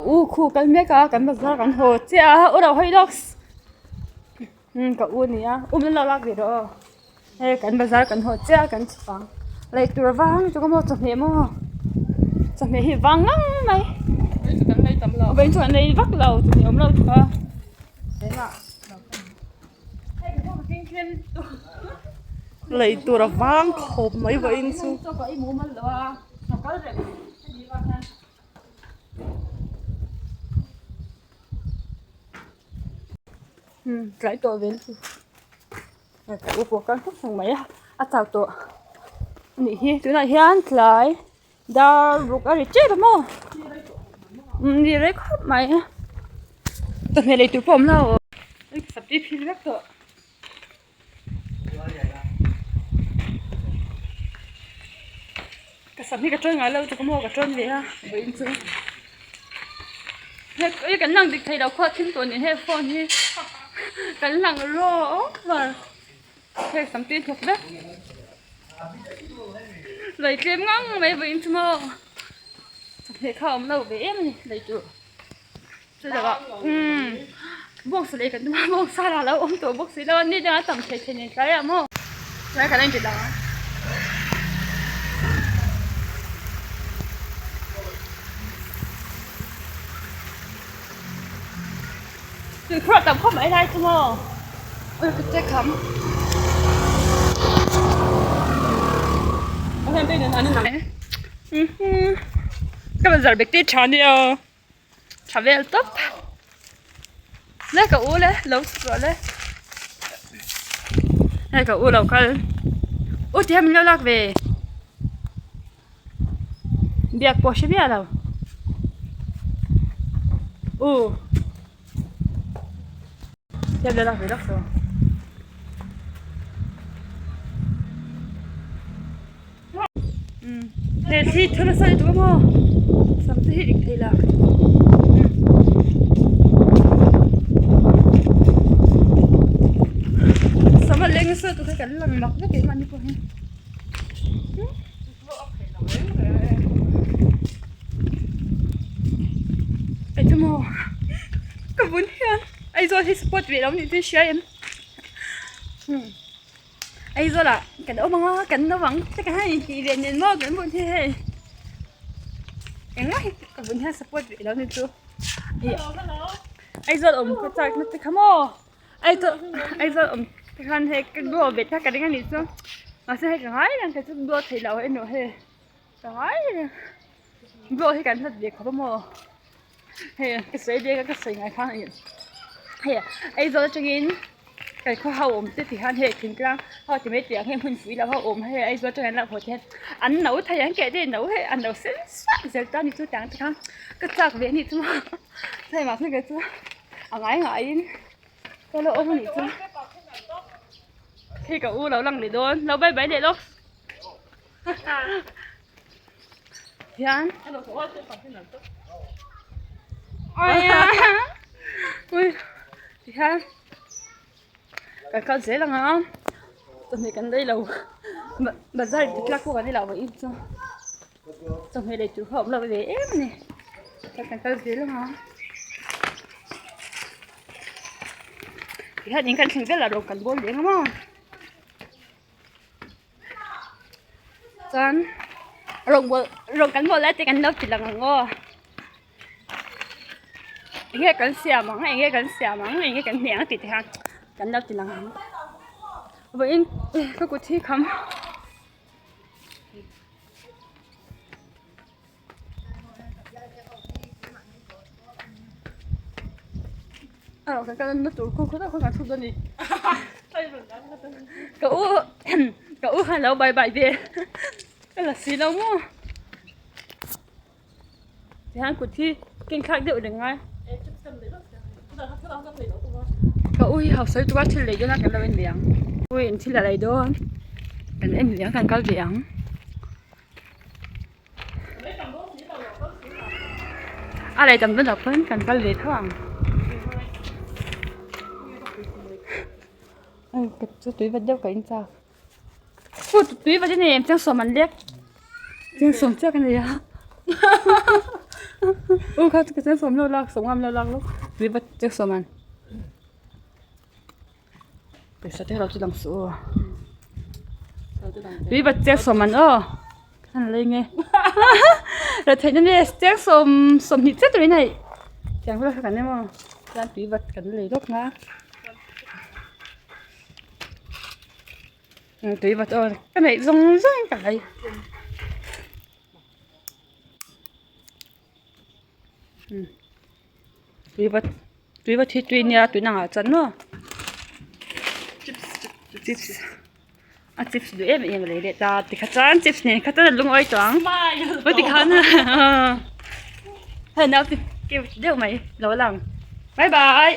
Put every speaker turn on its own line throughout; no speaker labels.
U khu kal mek a kan bazar kan haw chiah a u lo hawi lawk umm ka u ania u min lo lak ve rawh aw hei kan bazar kan haw chiah a kan chhuk ang lei tur vang chu ka maw chawhmeh maw chawhmeh hi vang ngang mai vawiin chu kan lei vak lo chawhmeh awm lo tawh a.
Lei tur a vang khawp mai vawiin chu.
Tlai tawh vel chu ka u pawh kal hluk hluk mai a a chau tawh a nih hi tunah hian tlai dar ruk a ri tep a maw ni rei khawp mai chawhmeh lei tur pawh a awm lo sap te phil vek tawh. Ka sam hi ka tawn ngai lo chu ka maw ka tawn ve a vawiin chu hei kan lang dik thei lo khaw thim tawh nen hei phone hi kan lang raw over hei sam tui thawk vek lei tlem ngang mai vawiin chu maw chawhmeh kha a awm lo ve em a ni lei tur. Chutah umm bawngsa lei kan tum a bawngsa lah lo awm tawh bawk si lo a ni dangah tam thei thei nen tlai ah maw tlai kan en ti dang a. Tuikhur a tam khawp mai lai chu maw ui ka che kham. Ka bazar bag te tha nia. Tha vel tawp le ka u le lo chhuk rawh le hei ka u lo kal u ti hian min lo lak ve biak pawh hre miah lo u ti hian min lo lak ve lawk tawh. He thli thil a sawi duh maw sam te hi dik thei la sam a leng nasa lutuk hi kan lang mak vek engmah ni pawh hi eng emaw ka bun hian Aizawl hi support ve lo ni chu i hria em. Aizawl ah kan awm ang a kan naupang te kha hei tih ve nen maw kan bun hi hei engmah hi ka bun hian support ve lo ni chu Aizawl awm ka chak na te kha maw Aizawl Aizawl awm te khan hei ka grow ve tak ka ring a nih chu mahse hei ka ngai reng kei chu grow theih loh emaw hei ka ngai reng grow hi kan hlat ve khawp a maw hei ka sawi ve ka sawi ngai khan hei Aizawl atangin kan khaw ho awm te ti hian hei thingtlang ho ti mai tih ang hei hmun pui lo ho awm hei Aizawl atangin an lo haw te hian an no thei ang keh te no hei an lo sen suah zel ta a ni chu tiang te khan ka chak ve a nih chu hei mahse kei chu a ngai ngaiin ka la awm a nih chu hei ka u lo lang leh dawn lo bye bye leh lawk. Hian ui tihian kan kal zel ang a chawhmeh kan lei lo bazar dik lak pawh kan ni lo vawiin chu chawhmeh lei tur kha a awm lo ve em a ni kan kal zel ang a tihian in kan thleng vel a rawng kan bawl leh ang a maw. Chuan rawng rawng kan bawl lai te kan lo ti lang ang aw eng nge kan siam ang eng nge kan siam ang eng nge kan hne ang tih te khan kan lo ti lang ang vawiin ka kut hi kham. Ka kal na tur khu khawt a khaw kan chhuk dawn ni ka u ka u khan lo bye bye ve ka la si lo maw tihian kut hi keng thlak deuh reng ngai ka u hi hausa lutuk a thil lei dawn a kan lo en ve ang u in thil a lei dawn kan en ve ang kan kal ve ang. A lei tam dawn pawn kan kal ve tho ang ai ka chu tui vat deuh ka in chak fu tui vat a ni em chiang sawm an lek chiang sawm chiah ka nei a. U kha ka chen sawm lo lak sawm ngam lo lak lo tui va chek sawm an pawisa te lo chu lang suh aw tui va chek sawm an aw an lei nge la theih na nge chek sawm sawmhnih chiah tur in hei tiang vel kha kan em aw chuan tui vat kan lei lawk nga. Tui vat aw ka neih zawng zawng ka lei. Tui vat tui vat hi tui nia tui nangah chuan maw chips a chips duh em em a lei leh ta tikha chuan chips nen kha chuan a lungawi tawh ang aw tikhan hei naute cute deuh mai lo lang bye bye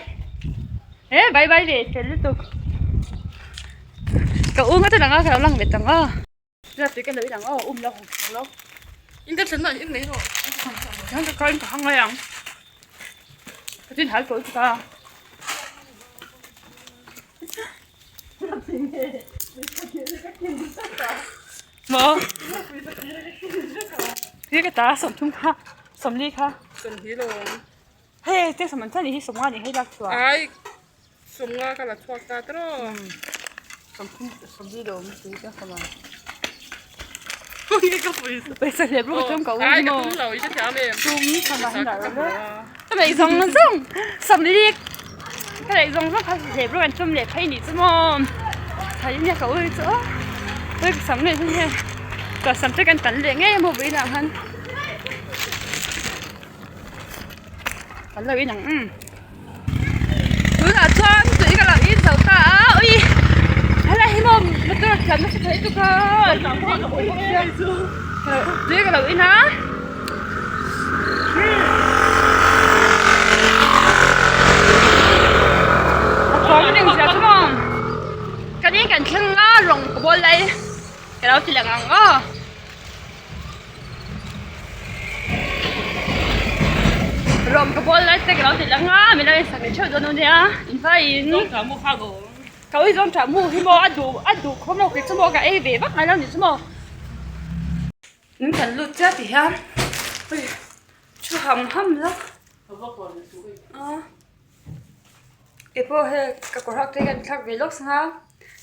e bye bye leh fel lutuk ka u ngawt a lang a ka lo lang ve tang a. Zat tui ka lo in ang aw um lo hawng lo.
In ka thlen na in nei rawh.
Kan ka kain ka hang mai ang. Ka tin hal tawh ta. Mo. Hi ka ta som thum kha. Som li kha.
Som hi lo.
Hei te som an chan hi som nga ni hei lak chua.
Ai som nga ka la chhuak ta tro.
Som thum som li lo mi tui ka sama.
Nge ka pui.
Pesa le bro tum ka u
Ai ka
mo.
tum lo i ka thiam em.
Tum sama hin da lo. Ka nei zong zong som li ka nei zong zong kha le bro an tum le phei ni chu mo. Thai nia ka u chu. Oi sam le he. Ka sam te kan tan le nge mo bui lang han. Kan lo in ang um. Tunah chuan tui ka lo in zo ta a ui helai hi maw motor a tlan nasa thei tuk a tui ka lo in a a thawm a eng zia chu maw kan in kan thleng a rawng ka bawl lai ka lo ti lang ang aw. Rawng ka bawl lai te ka lo ti lang a min lo insak leh theuh dawn ania in vaiin ka ui zawng tah mu hi maw a duh a duh khawm lo kei chu maw ka ei ve vak ngai lo ni chu maw in kan lut chiah ti hian ui thu ham ham lo a keipawh hei ka kawr hak te hian thlak ve lawk sang a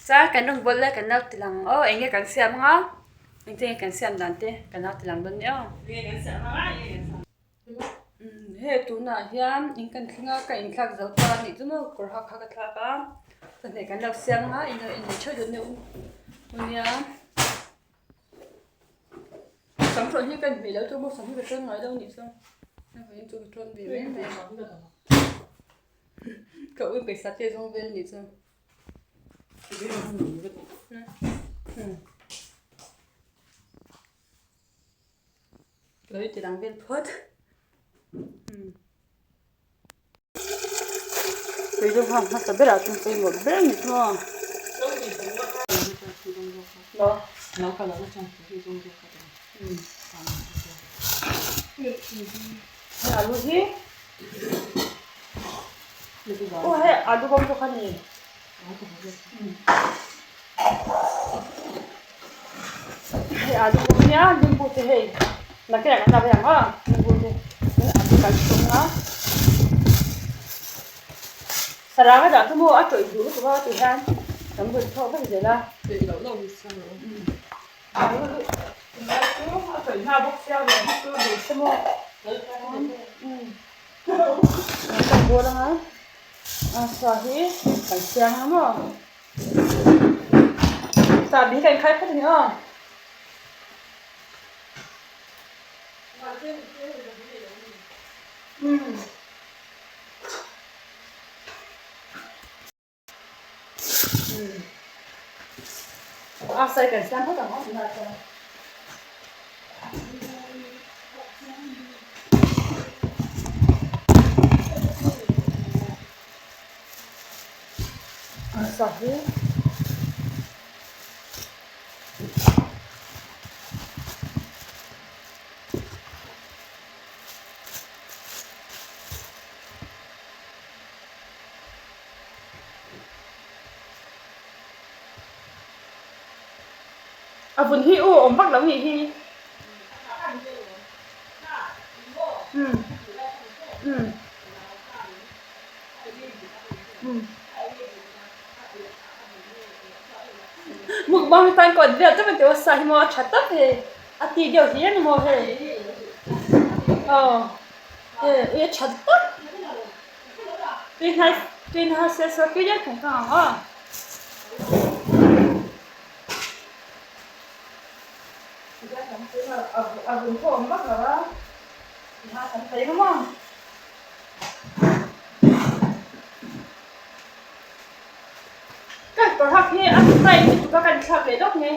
chuan kan rawn bawl lai kan lo ti lang aw eng nge kan siam ang a. Engtin nge kan siam dan te kan lo ti lang dawn nia aw. Hei tunah hian in kan thleng a ka inthlak zo ta a nih chu maw kawr hak kha ka thlak a chawhmeh kan lo siam ang a in lo en leh theuh dawn nia nia sam hrawh hi ka inhmeh lo chu maw sam hi ka tawn ngai lo a nih chuan hei chu ka tawn ve mai mai ka ui pawisa te zawng vel a nih chu. Loi ti lang vel phawt. Tui chu hang hmasa berah chuan pawimawh ber a ni chu maw. Hei alu hi. Aw hei alu bawm pawh kha ni. Hei alu bawm nia limbu te hei nakinah kan la ve ang aw limbu te alu kan chhung a sarang a dah chu maw a tawih duh lutuk a ti hian kan rawn chhuak vek zel a. Alu tunlai chu a tawih hma bawk sia ruah hi chu duh se maw. Kan bawl anga a sa hi kan siam ang maw chahbi hi kan khai phawt a ni aw. A sai kan siam phawt ang aw tunah chuan. A sa hi. A vun hi u awm vak lo nih hi. Mukbang tan kawt vel tak an ti aw sa hi maw a tha tak hei a ti deuh hlir a ni maw hei aw hei ui a tha tak tui hnai tui hnai se saw tui deuh thung thung ang aw. A vun pawh a awm vak lo a tihian kan sawi ang maw. Ka kawr hak hi a style lutuk a ka inthlak leh dawk mai.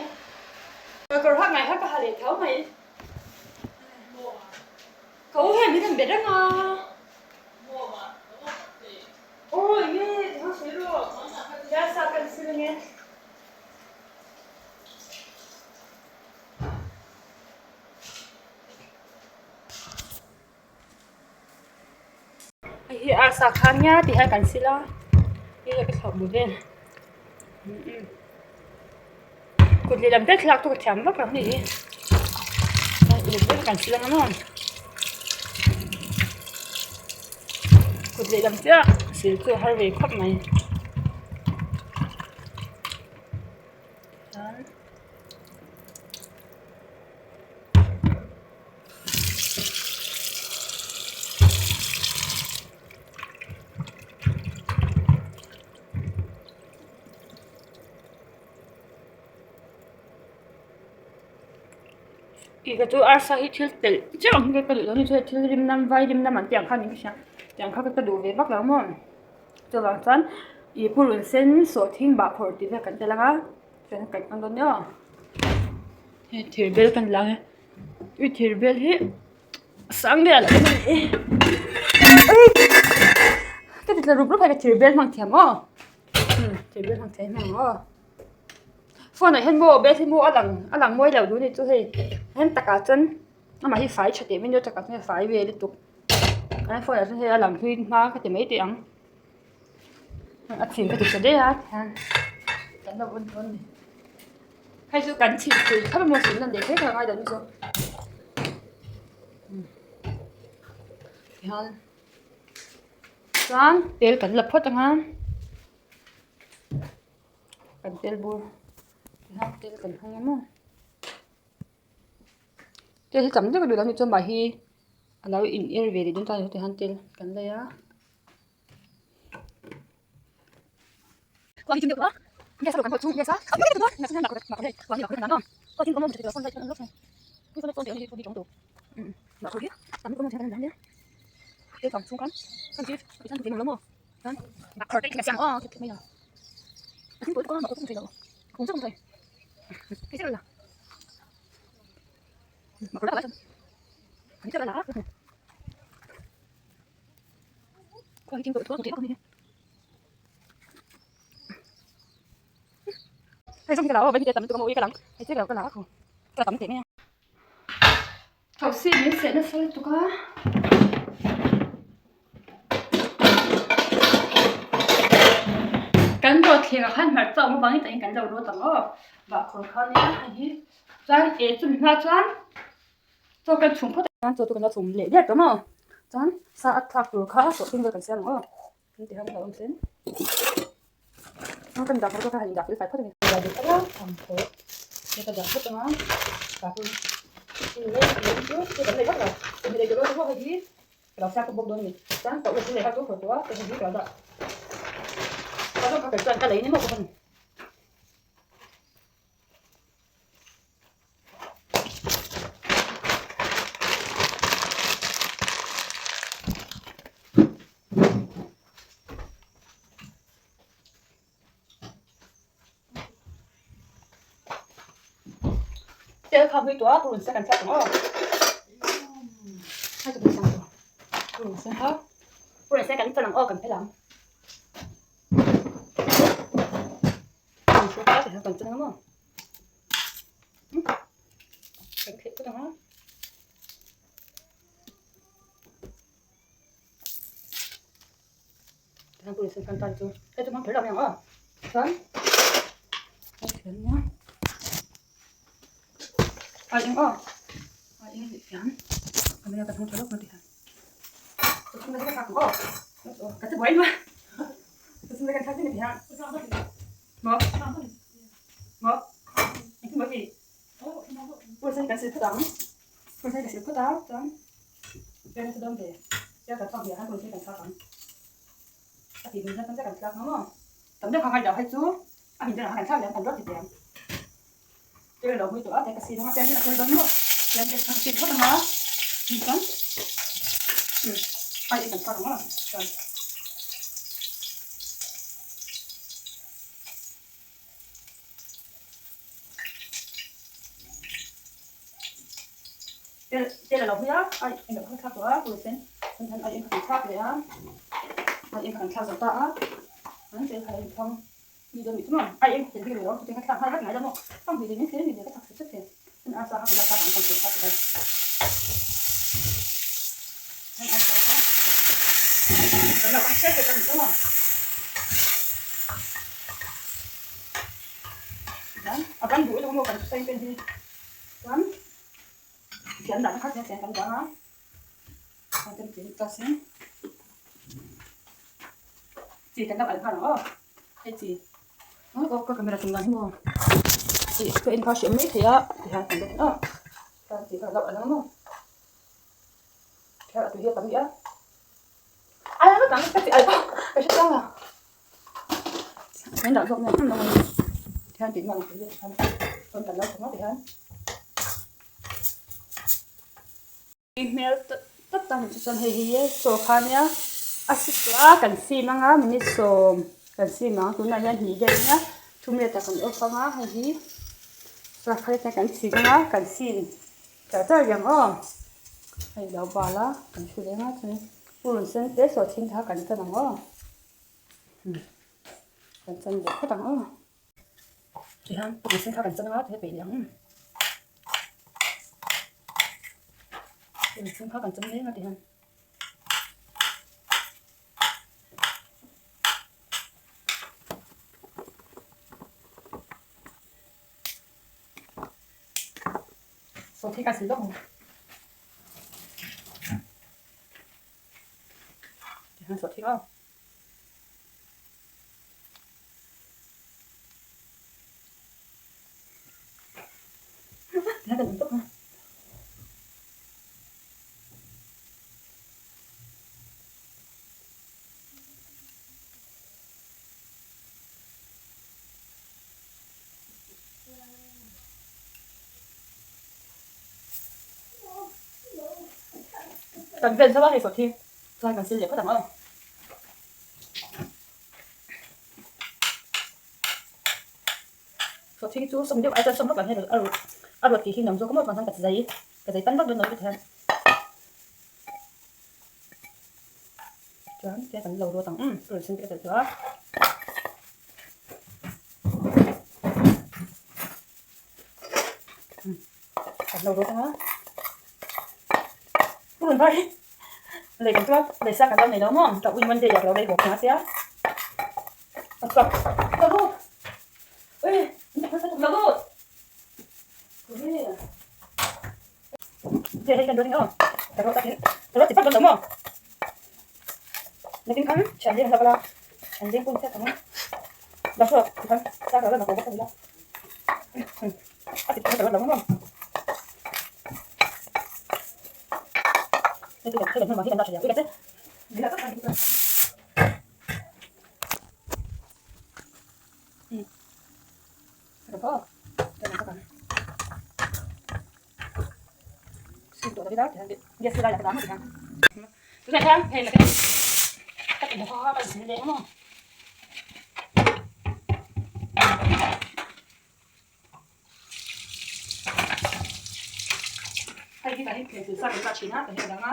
Ka kawr hak ngai kha ka ha leh tho mai. Ka u hian min han be reng a. Aw enge ti hang sawi rawh. Gas ah kan sil ange. Hei hi arsa kha nia tih hian kan sil a hei hi ka thlauh bu vel kut lehlam te thlalak chu ka thiam vak lo a ni hi uluk deuh in kan sil ang a maw kut lehlam chiah sil chu a har ve khawp mai. Ih ka chu arsa hi thil telh chiah ang hi ka duh lo ni chuan thil rim nam vai rim nam an tih ang kha niin ka hria tiang kha ka duh ve vak lo maw chuvang chuan ih purun sen sawhthing bahkhawr tih vel kan tel ang a chuan kan hmang dawn nia hei thir bel kan lang e ui thir bel hi sang deuh a lo awm a ni ka ti tla rup rup a ka thir bel hmang thiam aw thir bel hmang thiam ang aw. Phone ah hian maw bel hi maw a lang a lang mawi lo duh a ni chu hei hen takah chuan amah hi fai tha teh mai a nia takah chuan a fai ve lutuk a phone ah chuan hei a lang hlui hma ka ti mai teh ang a chhin ka ti tha daih a tihian kan lo en dawn a ni hei chu kan chhit pui thlap emaw sin lan leh kher kher a ngai lo ni chu tihian chuan tel kan la phawt ang a. Kan tel bur tihian tel kan hawng a maw tel hi tam deuh a duh lo a nih chuan mah hi a lo in er ve leh dawn ta a ni tihian tel kan lei a. Thosi min seh nasa lutuk a. Kan rawt thleng ah khan hmarcha awm avangin tah hian kan lo rawt ang aw. Bahkhawr kha nia hei hi. Chuan eh chumi hma chuan chaw kan chhum phawt a. Chuan chaw chu kan lo chhum leh diak tawh maw. Chuan sa a thlak tur kha sawhthing vel kan siam ang aw. Kan ti hang lo awm sin. Ang kan dah phawt kha han dah fel fai phawt a ni. Dah duh phawt a, ang phawt. Hei ka dah phawt anga, dah phawt. Chu chu chu kan nei vak lo. Hei lei tur chu hei hi ka lo siam bawk dawn a ni. Chuan ka uk leh kha chu phawt tawh a, hei hi ka lo dah. Ka zawng kha kei chuan ka lei ni maw ka hman. Tel kha hui tawh a purun sen kan chhiat ang aw hei chu kan siam tawh purun sen kha purun sen kan chal ang aw kan phel ang. Kan chal ang maw kan theh phawt ang a. Tihian purun sen kan tan chu hei chu hmang kher lo mai ang aw chuan hei fian nia ai eng aw ai eng nih fian camera kan hmang tha lawk mai tihian ka chhung ka thlak ang aw ka che buai mai. kan thlak ti ha maw maw engtin maw ti pawisa hi kan sil phawt ang pawisa hi ka sil phawt a chuan fian nasa dawn ve fian kan thlak hmiah khan pawisa hi kan thlak ang a tih hmin hian tam kan thlak ang maw tam deuh kha ngai loh hei chu a hmin deuh ah khan kan thlak leh ang kan rawt ti teh ang tel lo hmui tawh a te ka sil ang a fian hi a tel dawn maw fian te kan sil phawt ang a chuan ai kan thlak ang a chuan. Tel tel a lo hui a, a eng loh kha ka thlak tawh a, purun sen chuan hian a eng kha kan thlak leh a, a eng kha kan thlak zo ta a, an tel kha a inthlang mi dawn nih chu maw, a eng tel hi ka ni lo, chutiang kha thlak nghal vat ngai lo maw, a hmui leh min thlir mi leh ka chak sep sep thei, chuan arsa kha kan la thlak ang kan tur thlak tawh a, chuan arsa kha kan la kang hrep hrep a ni chu maw. A ban duh lutuk maw kan frying pan hi chuan thiam dahna kha chiang kan dah a chuan chi ta sin chi kan lo al nghal ang aw hei chi aw ka camera tum dan hi maw chi ka en kha hriat mai thei a tihian kan dawt a chuan chi kha lo al ang maw kher a tui hi a tam rih a a la vek ang ka chi al pawh ka hre chiang lo. Kan dah zawk nge hman lo a ni tihian tih nuam ang hian chuan kan lo thawm a tihian hmel tak tak ni chu chuan hei hi chaw kha ania a si tawh a kan sim anga minute sawm kan sim ang tunah hian hnih vel ania thu minute ah kan off anga hei hi chak kha hian kan chhim anga kan sim char char ang aw hei lo bal a kan hru leh anga chuan purun sen te saw thin kha kan chan ang aw. Kan chan leh phawt ang aw. Tihian purun sen kha kan chan anga tihian peih leh ang. Purun sen kha kan chan mek a tihian. Saw thei ka sil lawk ang. Tihian saw thei aw. Kan vel zauh a hei sawt hi chuan kan sil leh phawt ang aw. Sawt hi chu sawm deuh ai chuan sawm vak lah hian a a rawt tih hi nuam zawk a maw chuan ka ti zai ka zai tan vak dawn lo ti hian chuan tia kan lo rawt ang umm ka rawn sen te ka telh tawh a. Kan lo rawt ang a. Pu rawn var hi lei kan tum a lei sa kan lo nei lo maw ka ui Monday ah ka lo lei haw nghal sia a chhuak ka lut ui ka lut hei hei kan rawt ang aw ka rawt a ka rawt chi phawt dawn lo maw nakin khan thian leng hlak la thian leng pawh ni chiat ang a dah hruak tikhan sa ka rawt a ka bawk a ni la a ti phawt ka rawt lo maw. Hei hi kan inkhel thil sa kan dah thin a, kan dang a.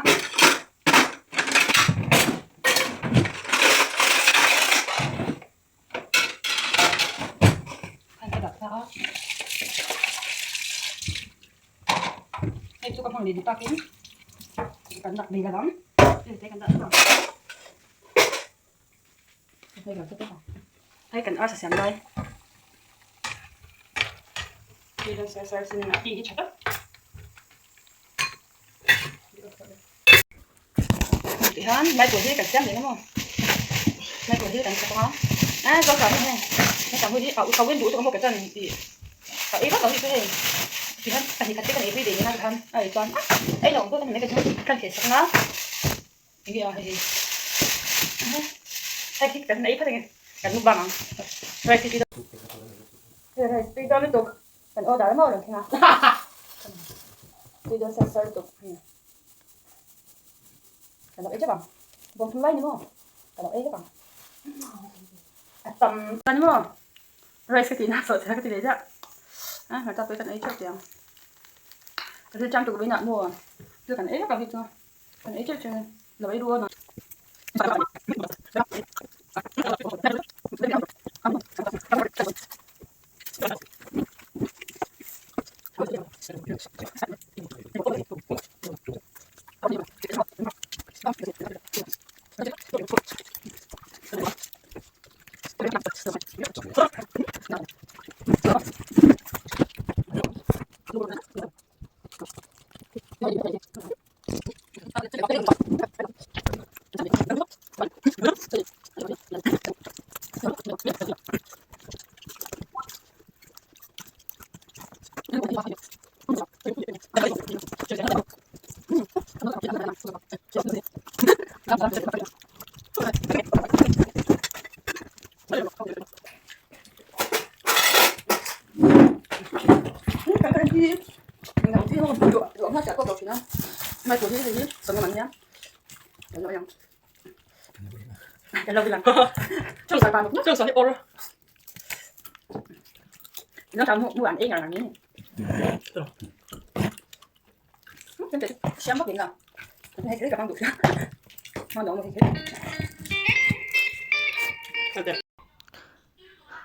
Khan ka dah ta a. Hei chu ka hmang leh duh takin kan dah mai lo ang. Hei te kan dah thung ang. Hei kan arsa siam lai hi tha tak tihian maipawl hi kan siam leh ang maw maipawl hi kan chhawk ang a. A zo sa hei he tam hi a ka win duh chu ka chan ti ka ei vak lo hi chu hei ti khan pahnih khat te kan ei pui ve nia tikhan a ei chuan a ei lo ang pawh ka ni mai ka chu kan theh sak na enge a hei hei hi kan ei phat ange kan mukbang ang rice hi tui rice tui dawn lutuk kan order a maw rawn thleng a tui dawn sar sar lutuk Ka lo ei tep ang. Bawng thum lai ni maw? Ka lo ei vek ang. A tam ta ni maw? Rice ka tihna sawh chhe ka ti leh ziah. A hmarcha pawh hi kan ei teuh teh ang. Ka thil chang tuk vawiinah maw thil kan ei vek ang hi chu kan ei teuh teuh a lo ei duh a.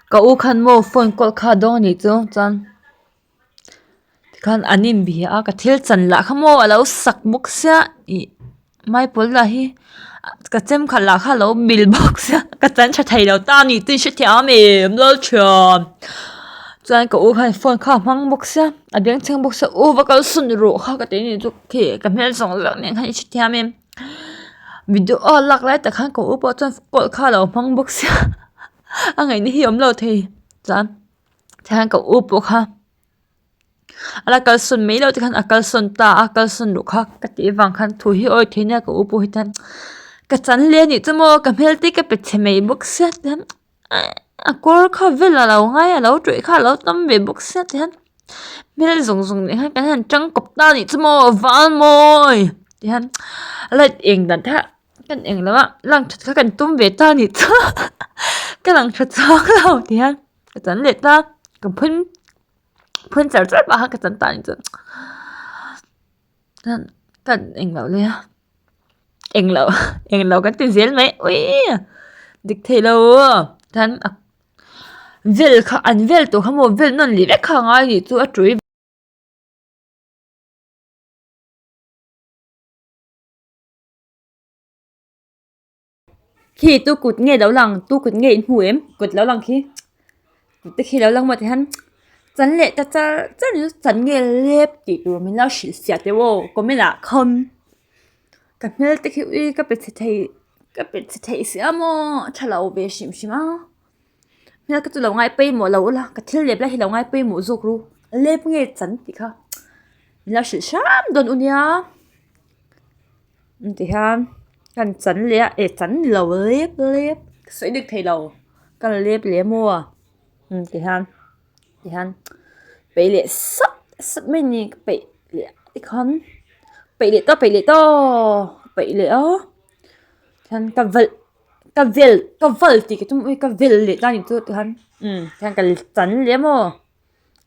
Ka u khan maw phone call kha a dawng a nih chu chuan tikhan an inbia a ka thil chan lah kha maw a lo sak bawk sia ih maipawl lah hi ka chem khat lah kha a lo bil bawk sia ka chan tha thei lo ta a ni tih hrethiam em lalthian chuan ka u khan phone kha a hmang bawk sia a beng chheng bawk sia u va kal sawn rawh kha ka ti a nih chu khi ka hmel zawng zawng nen khan i hrethiam em. Video a lak lai tak khan ka u pawh chuan call kha a lo hmang bawk sia a ngaihna hi a awm lo thei chuan tikhan ka u pawh kha a la kalsawn mai loh te khan a kalsawn ta a kalsawn luh kha ka tih avang khan thu hi a awih thei nia ka u pawh hi chuan ka chan hle a nih chu maw ka hmel te ka pe chhe mai bawk sia tihian a kawr kha vel a lo ngai a lo tawih kha a lo tam ve bawk sia tihian hmel zawng zawng nen khan kan han tangkawp ta a nih chu maw val mawi tihian light eng dan te kha kan eng lo a lang that kha kan tum ve ta a nih chu ka lang tha chuang lo tihian ka chan leh ta ka phun phun char char pah khan ka chan ta a nih chu kan eng loh leh a. Englo englo kan ti zel mai uii dik thei lo chuan a vel kha an vel tawh kha maw vel nawn leh vek kha a ngai anih chu a tui. Khi tu kut nge lo lang tu kut nge in hmu em kut lo lang khi kut te khi lo lang maw tihian chan leh ta char char chu chan nge lep tih tur min lo hrilh fiah teh aw comment ah khawn ka hmel te khi ui ka pe chhe thei ka pe chhe thei sia maw a tha lo ve hrim hrim a hmel ka chu lo ngai pawimawh lo ula ka thil lep lai hi lo ngai pawimawh zawk ru lep nge chan tih kha min lo hrilh hram dawn u nia. Tihian kan chan leh a eh chan ni lo lep lep ka sawi dik thei lo ka la lep leh maw tihian tihian peih leh sap sap mai a ni ka peih leh tikhan peih leh tawh peih leh tawh peih leh a tihian ka valh ka vel ka valh tih ka tum ka vel leh ta a ni chu tihian tihian ka chan leh maw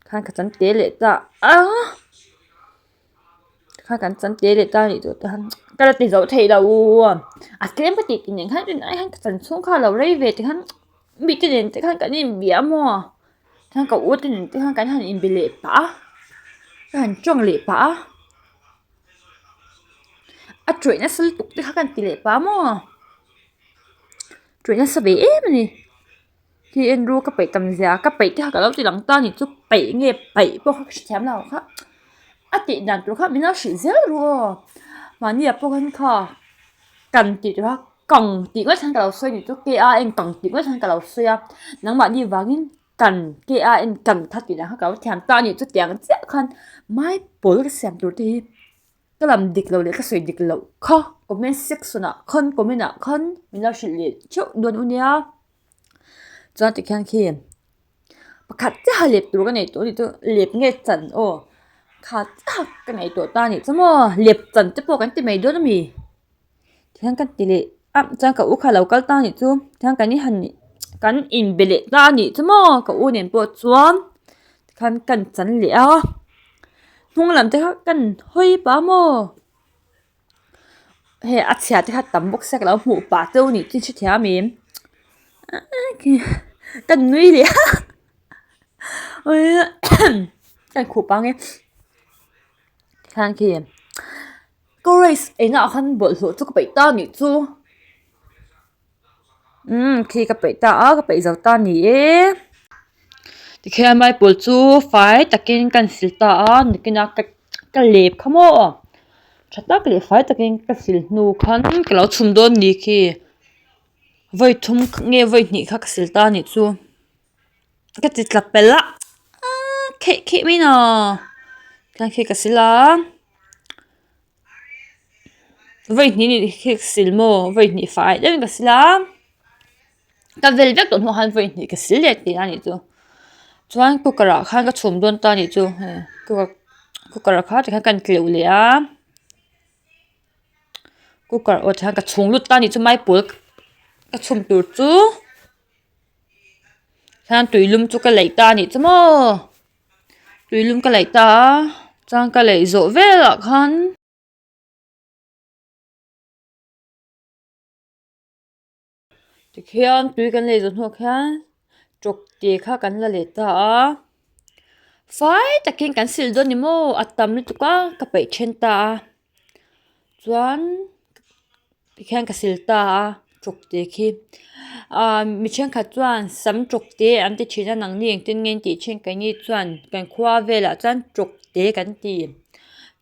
khan ka chan te leh ta a. Kha kan chan te leh ta anih chu te khan ka la ti zo thei lo a tlem ka tih tih nen khan rin ai khan ka chan chhung kha a lo rei ve te khan mi te nen te khan kan inbia maw chuan ka u te nen te khan kan han inbe leh pah a ka han tawng leh pah a a tawih nasa lutuk te kha kan ti leh pah a maw tawih nasa ve em a ni. Khi en ru ka peih tam zia ka peih te kha ka lo ti lang ta a ni chu peih nge paih pawh kha ka hrethiam lo kha a tih dan tur kha min lo hrilh zel ru aw mahni ah pawh khan kha kan tih tur kha. Kang tih ngawt hian ka lo sawi anih chu K A N kang tih ngawt hian ka lo sawi a nangmahni vangin kan K A N kan kha tih lah kha ka lo thiam ta anih chu tiang chiah khan maipawl ka siam tur te hi ka lam dik loh leh ka sawi dik loh kha comment section ah khan comment ah khan min lo hrilh leh theuh dawn u nia chuan tikhian khi pakhat chiaha lep tur ka nei tawh anih chu lep nge chan aw kha chiah ka nei tawh ta anih chu maw lep chan te pawh kan ti mai dawn ami. Tihian ka ti leh a chuan ka u kha alo kal ta anih chu tihian kan in han kan inbe leh ta anih chu maw ka u nen pawh chuan tikhan kan chan leh a hnung lam te kha kan hawi pah maw hei a chhia te kha tam bawk sia ka lo hmuh pah cheu anih chu hrethiam em ka nui leh a ka khuh pang e tikhan khi. Ka rice engah khan bawlhhlawh chu ka peih ta anih chu umm khi ka peih ta a ka peih zo ta a ni e tikhian maipawl chu fai takin ka sil ta a nikin a ka ka lep kha maw tha tak leh fai takin ka sil hnu khan ka lo chhum dawn ni khi vawi thum nge vawi hnih kha ka sil ta anih chu. Ka ti tla pelh a aaa kheih kheih mai na chuan khi ka sil a vawi hnih nih khi ka sil maw vawi hnih fai deuhin ka sil a ka vel vek tawh hnuah khan vawi hnih ka sil leh tih a nih chu chuan cooker ah khan ka chhum dawn ta a nih chu cooker cooker ah kha tikhan ka tleuh leh a cooker aw tikhan ka chhung lut ta a nih chu maipawl ka chhum tur chu. Hian tuilum chu ka leih ta a nih chu maw tuilum ka leih ta a chuan ka leih zawh velah khan. Tikhian tui kan leih zawh hnuah khian tawk te kha kan la leh ta a fai takin kan sil dawn ni maw a tam lutuk a ka peih then ta a chuan. Tikhian ka sil ta a tawk te khi ahh mi thenkhat chuan sam tawk te an ti thin a nangni engtin nge an tih thin keini chuan kan khua velah chuan tawk te kan ti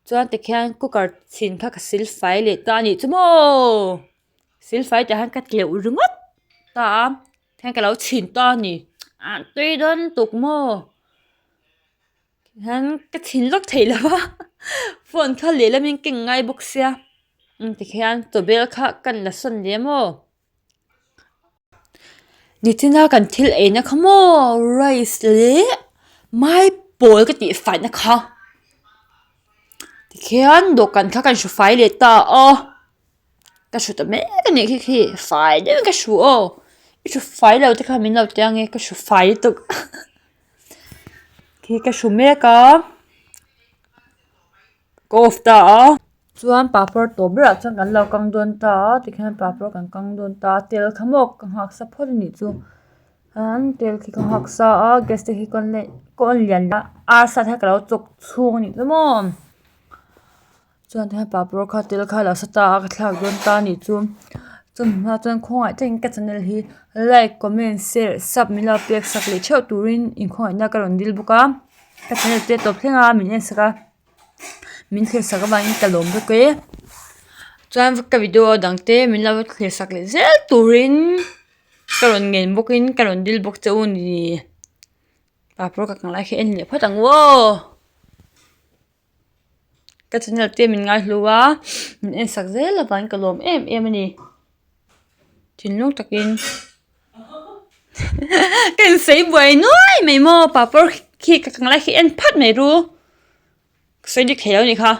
chuan tikhian cooker chhin kha ka sil fai leh ta a nih chu maw sil fai tah hian ka tleuh ringawt ta a tikhian ka lo chhin ta a ni ah tui dawn lutuk maw. Hian ka chhin lawk thei lo va phone kha lehlamin ka inngai bawk sia tikhian chawbel kha ka la sawn leh maw nichina kan thil eina kha maw rice leh maipawl ka tih faina kha tikhian dawhkan kha kan hru fai leh ta a. Ka hru ta mek a nih khi khi fai deuhin ka hru aw i hru fai lo te kha min lo tia nge ka hru fai lutuk khi ka hru mek a ka off ta a chuan papawr tawp berah chuan kan lo kang dawn ta a tikhian papawr kan kang dawn ta a tel kha maw ka nghak sa phawt a nih chu chuan tel khi ka nghak sa a gas te khi ka on leh ka on lian a arsa te kha ka lo chawk chhung a nih chu maw. Chuan tihian papawr kha tel kha a lo sa ta a ka thlak dawn ta a nih chu chumi hma chuan khawngaih takin ka channel hi like comment share sub min lo pek sak leh theuh turin inkhawngaihna ka rawn dil bawk a ka channel te tawp thleng a min en sak a min thlir sak avangin ka lawm bawk e chuan ka video dang te min lo thlir sak leh zel turin ka rawn ngen bawkin ka rawn dil bawk che u a ni papawr ka kang lai khi en leh phawt ang aw. Ka channel te min ngaihlu a min en sak zel avangin ka lawm em em a ni thinlung takin ka insawi buai nuai mai maw papawr khi ka kang lai khi en phat mai ru ka sawi dik thei lo a nih kha.